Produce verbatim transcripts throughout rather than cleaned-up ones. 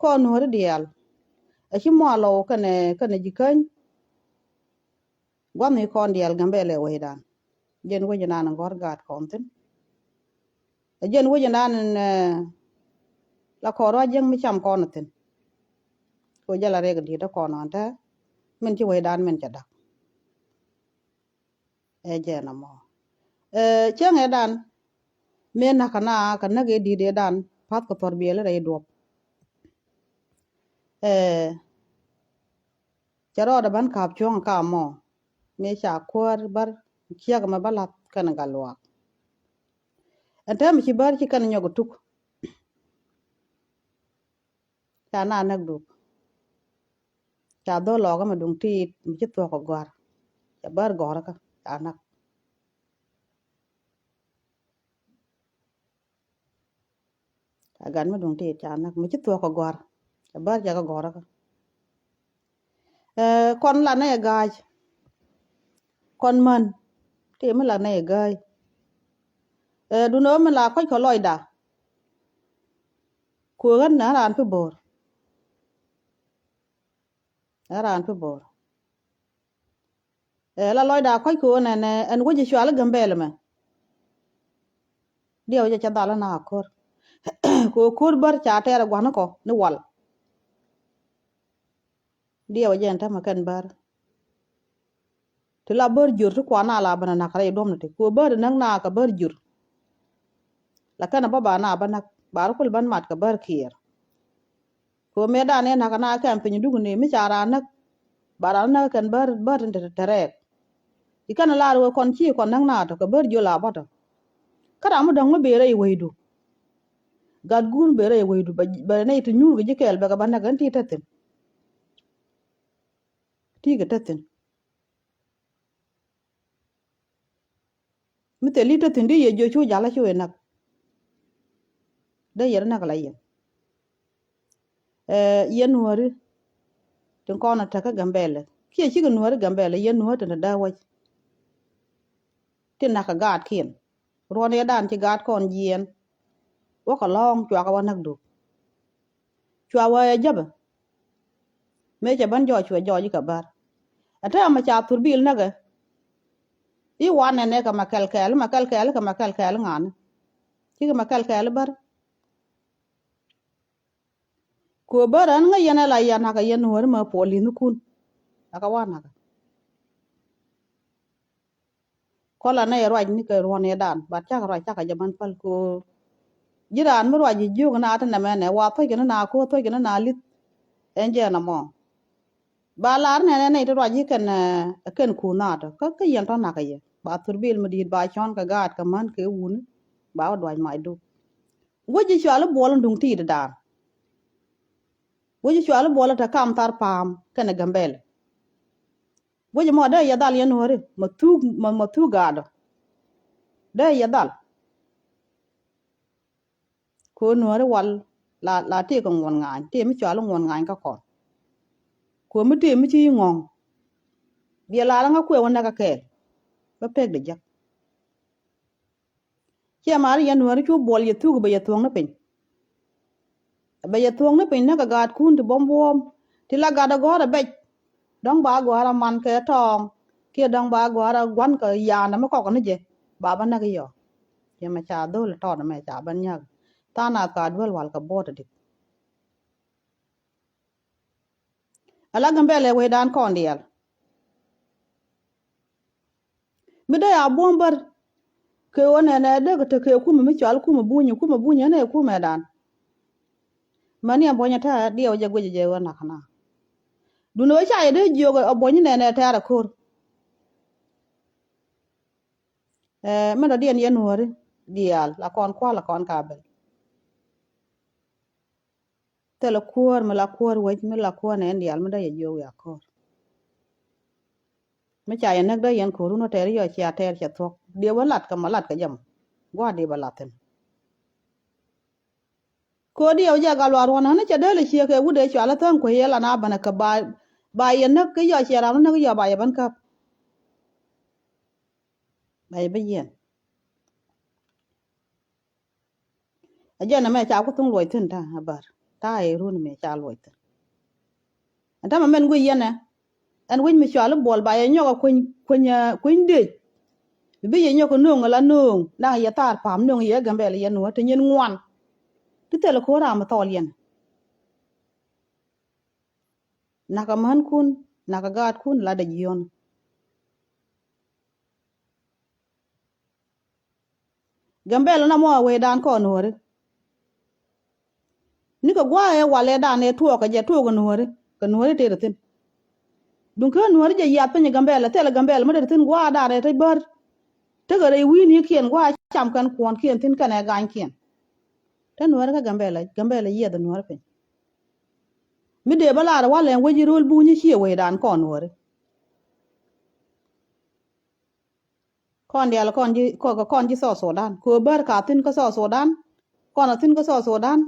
Kɔn nuɔ̱ɔ̱ri diaal. Ɛ ci mualɔw kɛnɛ, kɛnɛ ji̱ käny. Gua̱n ni kɔn diaal Gambɛlɛ wecdan. Jɛn wecdan in gɔ̱r gaat kɔn thi̱n. Ɛ jɛn wecdan in, eh, la kɔn ruac jiäk mi cam kɔn thi̱n. Ko jɛ la rɛk di̱i̱t kɔn ɔn tɛ. Min ci wecdan min cɛ da̱k. Ɛ jɛn ɛmɔ. Ɛ, cäŋ ɛ dan. Mëë näk kɛ na kɛ näk ɛ di̱t ɛ dan pa̱th kɛ thuɔ̱r biɛl rɛy duɔ̱p. Ɛ, cɛ rɔɔdɛ ban ka̱p cuɔ̱ŋ ka mɔ. Mëë ca kuäär bär ciek mɛ bä la̱th kɛn gal luaak. Ɛn täämɛ ci bär ci kɛn nyɔk tuk. Ca na näk dup. Ca dhol lɔɔkä mɛ duŋ tiit mi ci thuɔ̱k kɛ gɔ̱a̱r. Ca bär gɔ̱rä kä ca näk. Ca gat mi duŋ tiit ca näk mi ci thuɔ̱k kɛ gɔ̱a̱r. Ca bär ca kɛ gɔ̱rä kä. Ɛ, kɔn la nɛ ga̱a̱c. Kɔn män ti mi la nɛ ga̱a̱c. Ɛ, dunɛ mi la kɔc kɛ lɔcda. Kuɛ ɣän nɛ raan pi bo̱o̱r. Nɛ raan pi bo̱o̱r. Ɛ, la lɔcda kɔc kɛ ɣän nɛ, nɛ ɛn wec cual Gambɛl mɛ. Diɛw jɛ cɛ dhal na ko̱r. Kɛ ɣöö ko̱r bär ca tɛɛr ɛ gua̱n kɔ ni wal. Diɛw jɛ ɛn tämɛ kɛn bär. Ti la bär jur ti kuan a la bänä nak rɛy duɔ̱m ni ti. Ku bär näk na kɛ bär jur. La kɛn a bä ba na bä näk. Ba rɔ kul bän mat kɛ bär kiɛɛr. Ku mëë dan ëë nak na kɛn piny duk ni mi ca raan näk. Ba raan näk kɛn bär, bär tin te, te rɛɛk. Ci kɛn a lar wee kɔn ci kɔn näk na tɔ kɛ bär jur la bä tɔ. Kä ram mi dɔ̱ŋ mi bëë rɛy wecdu. Gat guun bëë rɛy wecdu. Bɛ, bɛ nɛy ti nyuur kɛ ji̱ kɛɛl bɛ kɛ bä näk ɛn ti te thi̱n. Ti kɛ te thi̱n. Mi thil i̱ te thi̱n di yɛ jiö cu jal a cu inak. Dee yɛn inak la yɛn. Ɛ, yɛn nuääri tin kɔn a tekä Gambɛlɛ kiɛ cikɛ nuääri Gambɛlɛ, yɛn nuääri tin te dee wec. Tin nakä gaatkiɛn. Ruɔ̱n yɛ dan ci gaat kɔn jiɛɛn. Wäkɛ lɔ̱ɔ̱ŋ cuakɛ wä näk duk. Cua wä yɛ jäpɛ. Mëë cɛ bän jɔɔc cuɛ jɔɔc i̱ kɛ bär. Ɛ täämɛ ca thur bil näkɛ. I̱ wan nɛnɛ kɛ ma kɛl kɛɛl, ma kɛl kɛɛl, kɛ ma kɛl kɛɛl ŋa̱ni. Cikɛ ma kɛl kɛɛl bär. Kuɛ bär ɛn ŋäc yɛn ɛ la yɛn nakä yɛn nuääri ma puɔl li̱nhikun. Nakä wa nakä. Kɔn la nɛy ruac ni kɛ ruɔ̱n yɛ dan, bat cakɛ ruac cakɛ jɛ man päl ko. Ji̱ raan mi ruac ji̱ jiök na ti nɛmɛ nɛ, wa thuɔ̱c kɛ ni na ko̱r, thuɔ̱c kɛ ni na li̱th. Ɛn jɛ nɔmɔ. Ba lar nɛnɛ nɛy ti ruac ji̱ kɛn, eh, kɛn kuth na tɔ. Kä, kä yɛn tɔ nakä yɛ. Ba thur bil mi di̱i̱t ba cɔn kɛ gaat kɛ män kɛ wuni. Ba wä duac mac duk. Wec ji̱ cual i̱ buɔl in duŋ ti̱i̱t dan. Wec ji̱ cual i̱ buɔl in te kam thar pa̱a̱m kɛnɛ Gambɛl. Wec mɔ dee yɛ dhal yɛn nuääri mɔ thuk, mɔ, mɔ thuk gaatdɔ. Dee yɛ dhal. Kɛ ɣöö nuääri wal la, la tëëkɛ ŋuɔ̱n ŋa̱a̱ny, tëë mi cɔal i̱ ŋuɔ̱n ŋa̱a̱ny kä kɔn. Kɛ ɣöö mi tëë mi ci ŋɔ̱ŋ. Biɛ lar ŋä kuɛ wä näk kä kɛɛl. Bä pek dee jek. Ciɛ mari yɛn nuääri cu buɔl yɛ thuk bɛ yɛ thuɔ̱ŋni piny. Bɛ yɛ thuɔ̱ŋni piny näk kɛ gaatkun ti buɔ̱m buɔ̱ɔ̱m ti la gat ɛ gɔ̱rä bɛc. Dɔ̱ŋ ba gɔ̱rä man kɛ tɔ̱ɔ̱ŋ kiɛ dɔ̱ŋ ba gɔ̱rä gua̱n kɛ ya̱a̱n dämi kɔk ni jɛ. Ba bä näk i̱ yɔ. Ciɛ mɛ ca dho̱l tɔɔt mɛ ca bä nyäk. Tha̱a̱ŋ nath ka duel wal kɛ buɔ̱ɔ̱t ɛ dik. Ala Gambɛlɛ wecdan kɔn diaal. Mi dee a buɔ̱m bär. Kɛ ɣöö nɛnɛ dee kɛ tekɛ kumɛ mi cɔal kumɛ buny, kumɛ buny ɛn ɛ kumɛ dan. Mäni ɛ buɔ̱ny ɛ tɛ̈r diɛw jɛ guic jɛ ɣöö nak na. Duundɛ ɣöö ca yɛ dee jiök ɛ buɔ̱ny nɛnɛ tɛ̈r ɛ ko̱r. Ɛ, mi dɔ̱diɛn yɛn nuääri diaal la kɔn kua̱l la kɔn kabel. Thilɛ kuäär mi la kuäär wec mi la kuäär nɛn diaal mi dee yɛ jiök wiak ko̱r. Mi ca yɛ näk dee yɛn ko̱r wun wä tɛɛr yɔ cia tɛɛr cɛ thuɔ̱k. Diɛ wä lat kɛ ma lat kɛ jɛ mɔ. Gua̱a̱r diɛ bɛ lat thi̱n. Ko̱r diɛ wä jɛ gal luaar ruɔ̱n ɣän cɛ dee lɛ ciek kɛ wut dee cɔal ɛ tha̱a̱ŋ kuec yɛ lan a bänɛ kɛ ba, ba yɛ näk kɛ yɔ ciɛ ram näk yɔ ba yɛ bän käp. Ba yɛ bä yiɛn. A jɛn ɛmɛ ca ku thuŋ luɔc thi̱n ta̱a̱ a bär. Ta̱a̱ ëë run mëë ca luɔc thi̱n. Ɛn täämɛ mɛn guic yɛn ɛ, ɛn wi̱c mi cɔal i̱ Buɔl ba yɛ nyɔk ɛ kueny, kueny, kueny dec. Bi yɛ nyɔk ɛ nööŋ ala nööŋ, naŋ yɛ thaar pa̱a̱m nööŋ yɛ Gambɛl yɛn wä te nyin ŋuan. Ti thil ko̱r ram mi thɔɔl yɛn. Nakä mänkun, nakä gaatkun latdɛ jiɔn. Gambɛl na mɔ a wecdan kɔn nuɔ̱ri. Nikɛ gua̱a̱ ɛ walɛ dan ɛ tuɔɔk kɛ jɛ tuɔɔk kɛ nuɔ̱ri. Kɛ nuɔ̱ri tëë thi̱n. Duŋ kä nuɔ̱ri jɛ yiath piny Gambɛl, thilɛ Gambɛl mi te thi̱n gua̱a̱ dan ɛ te bär. Tekɛ rɛy wi̱i̱ni kiɛn gua̱a̱ cam kɛn kuɔ̱n kiɛn thi̱n kɛnɛ ga̱ny kiɛn. Te nuɔ̱ri kä Gambɛl, Gambɛl yiɛth nuɔ̱ri piny. Mi dee bä lar walɛ wec i̱ ro̱l buny i̱ ciɛ wecdan kɔn nuɔ̱ri. Kɔn diaal kɔn ji̱, kɔn, kɔn ji̱ South Sudan. Kɛ ɣöö bär ka thi̱n kä South Sudan. Kɔn a thi̱n kä South Sudan.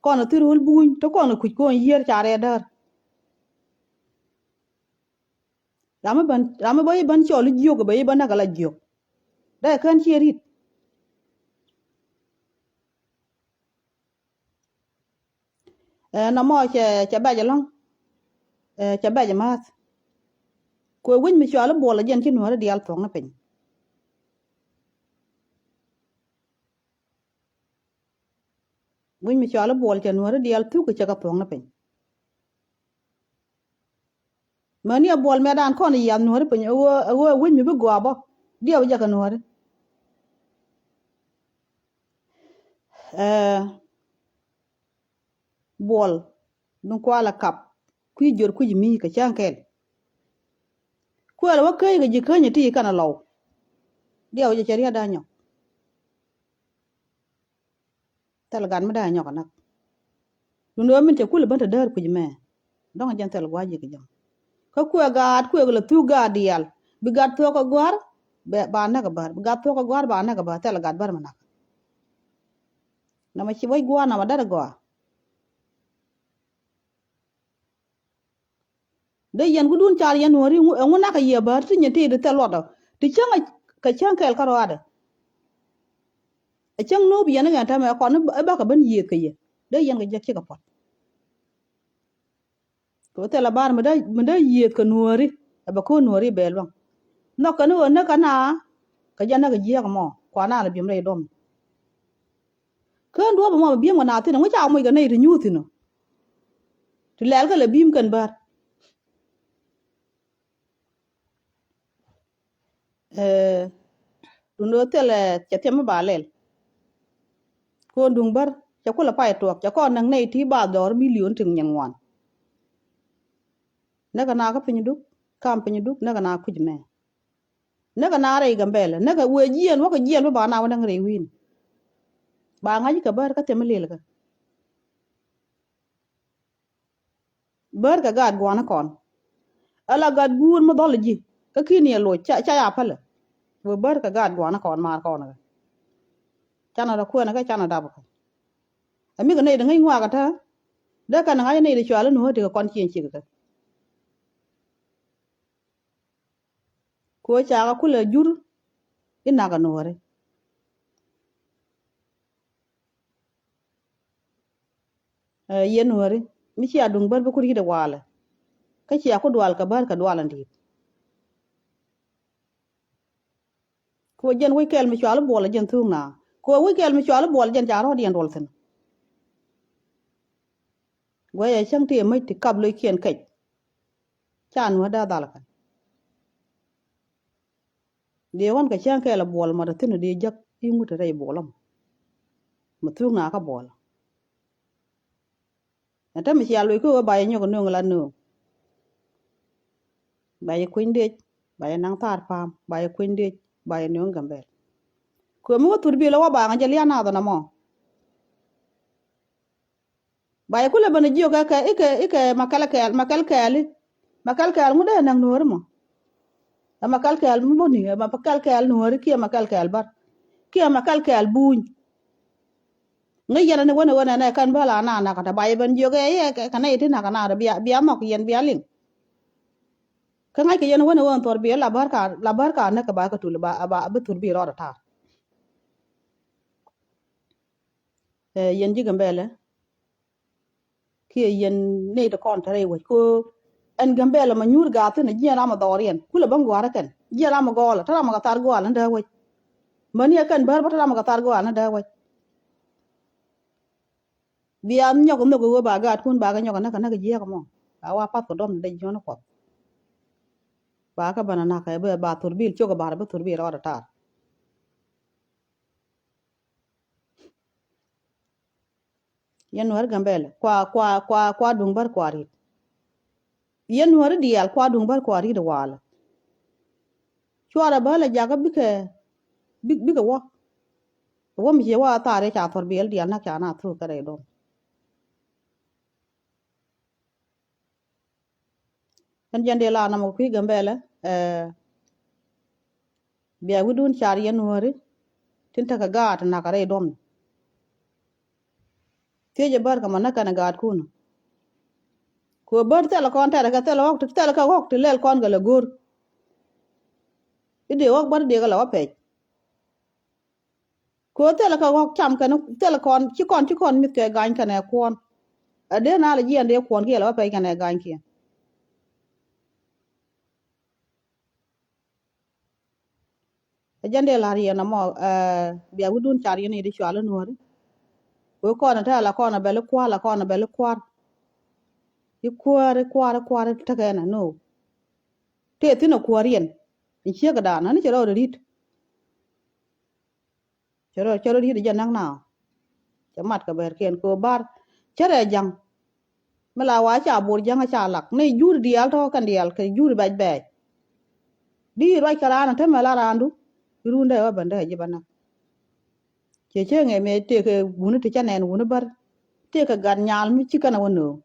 Kɔn a thi̱n ro̱l buny. Te kɔn a kuc kɔn yiër ca rɛɛ däär. Ram mi bän, ram mi bä i̱ bän cɔl i̱ jiök, bä i̱ bä näk ala jiök. Dee kän ciɛ ri̱t. Ɛ, nɔmɔ cɛ, cɛ bɛc ɛlɔ̱ŋ. Ɛ, cɛ bɛc ɛmääth. Kuɛ wi̱c mi cɔal i̱ Buɔl ɛ jɛn ci nuɔ̱ɔ̱ri diaal thuɔ̱k ni piny. Wi̱c mi cɔal i̱ Buɔl cɛ nuɔ̱ɔ̱ri diaal thuk cɛ kɛ thuɔ̱k ni piny. Mäni ɛ Buɔl mɛtdan kɔn yiath nuɔ̱ɔ̱ri piny ɛ ɣöö, ɛ ɣöö wi̱c mi bi gɔaa bä diɛw jɛ kɛ nuɔ̱ɔ̱ri. Ɛ, Buɔl duŋ kualɛ kap kui̱ jör kui̱ mi kɛ cäŋ kɛl. Kuɛl wä käny kɛ ji̱ käny ti kɛn a lɔw. Diɛw jɛ cɛ riat da̱a̱ nyɔk. Thil gat mi da̱a̱ nyɔk a nak. Duŋ dee wä min cɛ kulɛ ben te däär kui̱ mɛ. Dɔ̱ŋ jɛn thil gua̱a̱c ji̱ kɛ jɔ̱ŋ. Kä kuɛ gaat kuɛ kɛ lɛ thuk gaat diaal bi gat thuɔ̱k kɛ gɔ̱a̱r. Bɛ ba näk kɛ bär bi gat thuɔ̱k kɛ gɔ̱a̱r ba näk kɛ bär thil gat bär mi nak. Nɔmɔ ci wec gua̱a̱r nɔmɔ dɛr gɔaa. Dee yɛn kudun car yɛn nuɔ̱ɔ̱ri ɛŋu, ɛŋu nak kɛ yiëë bäär ti nyin ti di thil luɔtdɔ ti cäŋ kɛ cäŋ kɛɛl kä rɔaadɛ. Ɛ cäŋ no̱o̱p yɛn i̱ ɣɛn täämɛ kɔn i̱ bäkɛ ben yiëëth kɛ yɛ dee yɛn kɛ jek cikɛ puɔ̱t. Kɛ thilɛ bäär mi dee, mi dee yiëëth kɛ nuɔ̱ɔ̱ri ɛ bɛ ko̱o̱r nuɔ̱ɔ̱ri bɛ luäŋ. Nhɔk kɛn i̱ ɣöö näk kɛ na kɛ jɛ näk kɛ jiääk mɔ kuan na lɛ biɛm rɛy duɔ̱m. Kään duɔ̱ɔ̱p ɛmɔ bɛ bi̱em kɛ naath thi̱n ɛŋu ca moc kɛ nɛy ti nyuuth thi̱n ɔ. Ti lɛl kɛ lɛ bi̱i̱m kɛn bäär. Ɛ, duŋ do̱ thilɛ cɛ thiɛm mi ba lɛl. Ko̱n duŋ bär cɛ kulɛ pay tuɔɔk cɛ kɔn näk nɛy ti ba dhɔr milion ti nyin ŋuan. Näk kɛ na kä piny duk kam piny duk näk kɛ na kui̱c mɛ. Näk kɛ na rɛy Gambɛl näk kɛ wee jiɛn wäkɛ jiɛn bä ba na wä näk rɛy wi̱i̱n. Ba ŋa̱c kɛ bär kä thɛm mi lil kɛ. Bär kɛ gaat gua̱n kɔn. Ala gat guur mi dhɔl ji̱ kä ki̱n yɛ loc ca, ca ya pälɛ. Wee bär kɛ gaat gua̱n kɔn maar kɔn kɛ. Canɛ rɔ kuɛn kɛ canɛ dap kɛ. Ɛ mi kɛ nɛy di ŋäc ŋuak kɛ tä. Dee kɛn ŋa̱c nɛy di cual in wä ti kɛ kɔn cieŋ cik kɛ. Kuɔ cakɛ kulɛ jur i̱ nak ɛ nuɔ̱ɔ̱ri. Ɛ, yɛn nuɔ̱ɔ̱ri mi cia duŋ bär bi ku ri̱t ɛ walɛ. Kä cia ku dual kɛ bär kɛ dual in di̱i̱t. Kuɔ jɛn wec kɛl mi cual i̱ buɔl ɛ jɛn thuŋ na. Kuɔ wec kɛl mi cual i̱ buɔl ɛ jɛn ca rɔ̱ɔ̱diɛn duɔl thi̱n. Guɛcɛ cäŋ ti ɛ mäc ti kap lo̱ckiɛn kɛc. Ca nuɔ̱ɔ̱r dee dhal kɛn. Dee ɣɔ̱n kɛ cäŋ kɛɛl ɛ buɔl mɔ te thi̱n dee jäk i̱ ŋut te rɛy buɔl ɔm. Mɛ thuk na kä buɔl. Ɛ te mi cia loc kä ɣöö ba yɛ nyɔk ɛ nööŋ la nööŋ. Ba yɛ kueny dec, ba yɛ naŋ thaar pa̱a̱m, ba yɛ kueny dec, ba yɛ nööŋ Gambɛl. Kɛ mi wä thur bi lɛ wä ba ŋa jɛ lian nath ɔnɔ mɔ. Ba yɛ kulɛ ben jiök kɛ, kɛ, ikɛ, ikɛ makɛl kɛɛl, makɛl kɛɛli. Makɛl kɛɛl ŋut dee näk nuɔ̱ɔ̱ri mɔ. Ɛ makɛl kɛɛl mi buni, ɛ makɛl kɛɛl nuɔ̱ɔ̱ri kiɛ makɛl kɛɛl bär. Kiɛ makɛl kɛɛl buny. Ŋäc yɛn ni wen wen ɛnɛ kɛn bä la na nak kɛ tɛ ba yɛ ben jiök ɛ, ɛ, kɛ, kɛ nɛy ti nak kɛ na bia, bia nhɔk yɛn bia liŋ. Kä ŋa̱ckɛ yɛn wen wen thuɔr bi la bär ka, la bär ka näk kɛ ba kɛ tul ba, ba, bi thur bi rɔɔd ɛ ta̱a̱r. Ɛ, yɛn ji̱ Gambɛlɛ. kiɛ yɛn nɛy ti kɔn te rɛy wec. Ko ɛn Gambɛla mɛ nyuur gaath thi̱n, jiɛn ram ɛ dhɔriɛn kulɛ bä ŋua̱rä kɛn, jiɛn ram ɛ gɔɔlä, te ram ɛ kɛ thar gɔaalä ni dee wec. Mäni ɛ kɛn bär bä, te ram ɛ kɛ thar gɔaalä ni dee wec. Bia nyɔk nhök ɛ ɣöö ba gaatkun ba kɛ nyɔk ɛ näk, ɛ näk jiääk ɛmɔ. Ba wa path kɛ dɔm ni dee jiɔn Kuɔth. Ba kɛ bänä näk kɛ bä, ba thurbil cok ɛ bar, bä thurbil rɔɔdɛ taar. Yɛn Nuääri Gambɛla kua, kua, kua, kua duŋ bär kua ri̱t. Yɛn Nuääri diaal kua duŋ bär kua ri̱t walɛ. Cuarɛ bä lɛ jakä bikɛ, bik, bikɛ wä. Wä mi ciɛ wä a thaar i̱ ca thurbil diaal näk ca na thuk kɛ rɛy dɔm. Ɛn jɛn dee la namɔ kui̱ Gambɛla, ɛ, bia wi̱dun car yɛn Nuääri tin tekɛ gaat nakä rɛy duɔ̱mni. Thiecɛ bär kɛ mɔ näk kɛnɛ gaatkun. Ku bär thilɛ kɔn tɛrɛ kɛ thilɛ ɣɔ̱k, thilɛ kɛ ɣɔ̱k ti lɛl kɔn kɛ lɛ go̱r. I̱ dee ɣɔ̱k bär dee kɛ lɛ wä pɛc. Kɛ ɣöö thilɛ kɛ ɣɔ̱k cam kɛn, thilɛ kɔn ci kɔn, ci kɔn mith kɛ ga̱ny kɛnɛ kuɔ̱n. Ɛ dee na lɛ jiɛn dee kuɔ̱n kiɛ lɛ wä pɛc kɛnɛ ga̱nykiɛn. Ɛ jɛn dee la̱r yɛn ɛmɔ, ɛ, bia wi̱dun car yɛn i̱ di cual i̱ Nuääri. Wee kɔn ɛ te ala kɔn ɛ bɛl i̱ kua̱r, ala kɔn ɛ bɛl i̱ kua̱r. I̱ kuäär, i̱ kua̱r, i̱ kua̱r i̱ tekɛ ɛnɛ, no. Tëë thi̱n ɛ kuäär yɛn in ciek ɛ da̱a̱n, ani cɛ rɔɔdɛ ri̱t. Cɛ rɔ, cɛ rɔ ri̱t jɛ näk na. Cɛ mat kɛ bɛrkiɛn kɛ ɣöö bar cärɛ ja̱ŋ. Mi la wa ca bor ja̱ŋ a ca lak ni jur diaal tɔ̱ kɛn diaal kɛ jur bɛc bɛc. Di ruac kɛ raan a tämɛ la raandu. Rundɛ wä bändɛ ji̱ bä näk. Cɛ cä ŋɛ mëë tëëkɛ wuni ti cä nɛn wuni bär. Tëëkɛ gat nyal mi ci kɛn a wä nööŋ.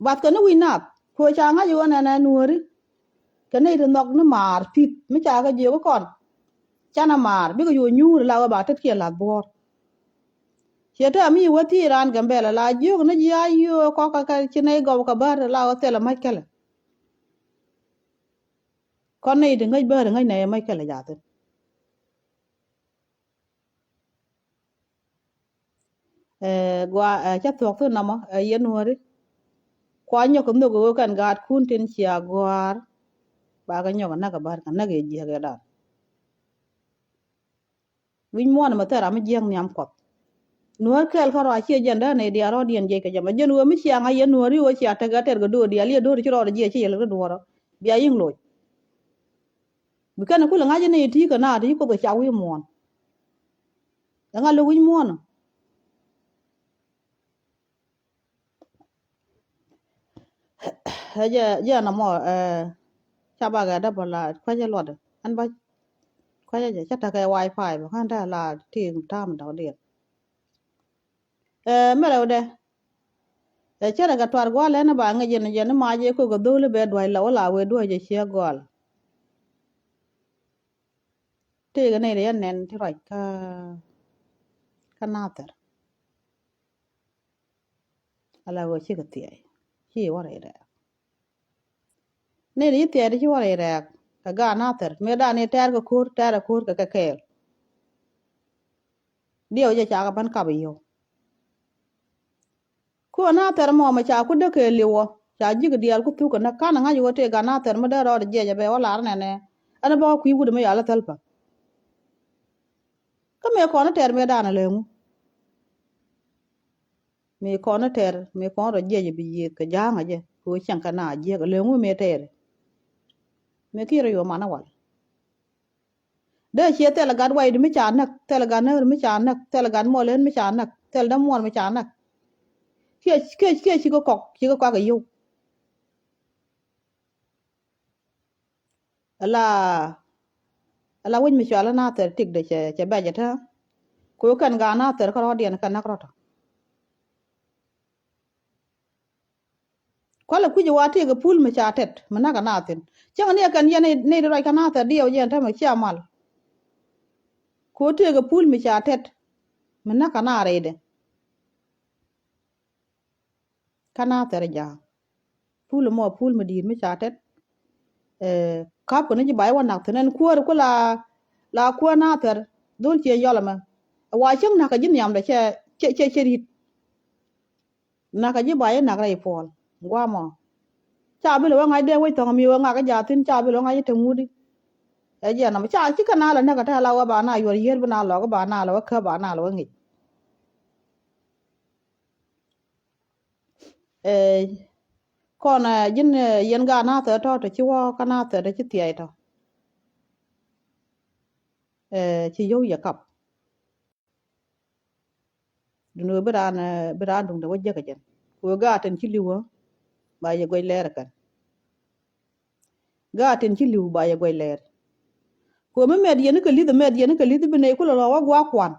Bath kɛ ni wi̱c nath kuɛ ca ŋa̱c i̱ ɣän ɛn ɛ Nuääri. Kɛ nɛy ti nhɔk ni maar pi̱th mi ca kɛ jiök i̱ kɔn. Canɛ maar bikɛ yo̱o̱ nyuur la ɣä ba tetkiɛn lath buɔ̱ɔ̱r. Ciɛ täämɛ mi wä thiec raan Gambɛla la jiök ni ji̱ a yio̱o̱ kɔk kɛ ci nɛy gɔw kɛ bär la ɣä thilɛ mac kɛlɛ. Kɔn nɛy ti ŋäc bär ŋäc nɛy mac kɛlɛ jathin. Ɛ, gua, ɛ, cä thuɔ̱k thi̱n nɔmɔ, ɛ, yɛn Nuääri. Kua nyɔk kɛ nhök ɛ ɣöö kɛn gaatkun tin cia gɔ̱a̱r. Ba kɛ nyɔk ɛ näk ɛ bär kɛ näk ɛ jiäk ɛ dan. Wi̱c muɔ̱ɔ̱n ɛmɛ thil ram mi jiäk nhiam Kuɔth. Nuäär kɛɛl kärɔa ciɛ jɛn dee nɛy diaal rɔ̱diɛn jiɛc kɛ jɛ mɛ. Jɛn ɣöö mi cia ŋa̱c yɛn Nuääri ɣöö cia tekɛ tɛr kɛ do̱r diaal, yɛ do̱r ci rɔɔdɛ jiɛc ci yɛ lɛ ri duɔ̱ɔ̱rɔ. Bia yi̱ŋ loc. Bi kɛn kulɛ ŋa̱c ni ti kɛ na ti ci Kuoth kɛ ca wi̱i̱ muɔ̱ɔ̱n. Ɛŋa lo̱k wi̱c muɔ̱ɔ̱n ɔ? Ɛ jɛ, jɛ nɔmɔ, ɛ, ca bakɛ däbä la kuecä luɔt. Ɛn bä kuecä jɛ cä tekɛ wifi bä kän te la ti ta̱a̱m dɔ̱k diɛn. Ɛ, mɛ rɛwdɛ. Ɛ, cärɛ kɛ tuar gua̱a̱r lɛn ba ŋäc jɛn, jɛn ma jɛ kok kɛ dho̱l bɛ dua̱c la wä la wee dua̱c jɛ ciɛ gɔal. Tëëkɛ nɛy ti yɛn nɛn ti ruac kä, kä Nathɛr. Ala ɣöö cikɛ thiɛɛc ci wä rɛy rɛɛk. Nɛy ti ci thiɛɛc ti ci wä rɛy rɛɛk kɛ gaat Nathɛr mëë dan ni tɛɛr kɛ ko̱r, tɛɛr kɛ ko̱r kɛ kɛ kɛɛl. Diɛw jɛ cakɛ bän kap i̱ yio̱w. Ku ɛ Nathɛr mɔ mɛ ca ku däk kɛ liwɔ ca ji̱k diaal ku thuk kɛ näk. Ka̱n ɛ ŋa̱c ɣöö tëë gat Nathɛr mi dee rɔɔdɛ jiɛc ɛ bɛ wä lar nɛnɛ. Ɛn ɛ bä kui̱ wut mi yal ɛ thäl pä. Kä mëë kɔn ɛ tɛr mëë danɛ lɛ ŋu? Mëë kɔn ɛ tɛr mëë kɔn rɔ jiɛc ɛ bi yiëëth kɛ ja̱a̱ŋ ɛ jɛ kɛ ɣöö cäŋ kɛ na jiɛk ɛ lɛ ŋu mëë tɛɛri? Mëë kiɛ rɔ yuɔ man ɛ wal. Dee ciɛ thilɛ gat wa̱i̱du mi ca näk, thilɛ gat näär mi ca näk, thilɛ gat muɔl ɣän mi ca näk, thilɛ dämuɔɔr mi ca näk. Kiɛ, kiɛ, kiɛ cikɛ kɔk, cikɛ kɔak ɛ yio̱w. Ala, ala wi̱c mi cɔal i̱ Nathɛr tikdɛ cɛ, cɛ bɛc ɛ tääŋ. Kɛ ɣöö kɛn gat Nathɛr kä rɔ̱diɛn kɛ näk rɔ̱tɔ. Kualɛ kui̱c ɛ wa tëëkɛ pul mi ca tɛt mi näk ɛ Nathɛr. Cäŋ ni ɛ kɛn yɛn ni, ni di ruac kä Nathɛr diɛw jɛn täämɛ cia mal. Kɛ ɣöö tëëkɛ pul mi ca tɛt mi näk ɛ na rɛydɛ. Kä Nathɛr ja̱a̱ŋ. Pul mɔ pul mi di̱i̱t mi ca tɛt. Ɛ, ka̱p kɛ ni ji̱ bay wä nak thi̱n ɛn kuäär ku la, la kuäär Nathɛr. Dhol ciɛ yɔl ɛmɛ. Ɛ wa cäŋ na̱k kɛ ji̱ nhiamdɛ cɛ, cɛ, cɛ, cɛ ri̱t. Nakä ji̱ ba ji̱ nak rɛy puɔl. Guamɔ. Ca bi lɛ wä ŋa̱c dee wec thɔŋ mi wä ŋa̱c kä jaathin ca bi lɛ wä ŋa̱c i̱ te ŋut i̱. Ɛ jiɛn nɔmɔ ca ci kɛ na lɛ näk kä tɛ̈ la wä ba na yuɔr yiëër bi na lɔk ba na lɛ wä kä ba na lɛ wä ŋic. Ɛ kɔn ɛ ji̱n ɛ yɛn gaat na thɛɛ tɔ̱ tɔ̱ ci wä kä na thɛɛ tɔ̱ ci thia̱a̱c tɔ̱. Ɛ ci yio̱w yɛ kap. Duŋ ɣöö bi raan bi raan duŋdɛ wä jiäkä jɛn. Kɛ ɣöö gaat tin ci li̱w ɣä ba yɛ guɛc lɛɛr kɛn. Gaat tin ci li̱w ba yɛ guɛc lɛɛr. Kɛ ɣöö mi mɛt yɛn kɛ li̱th mɛt yɛn kɛ li̱th bi nɛy kulɛ lɔ wä gua̱a̱k kuan.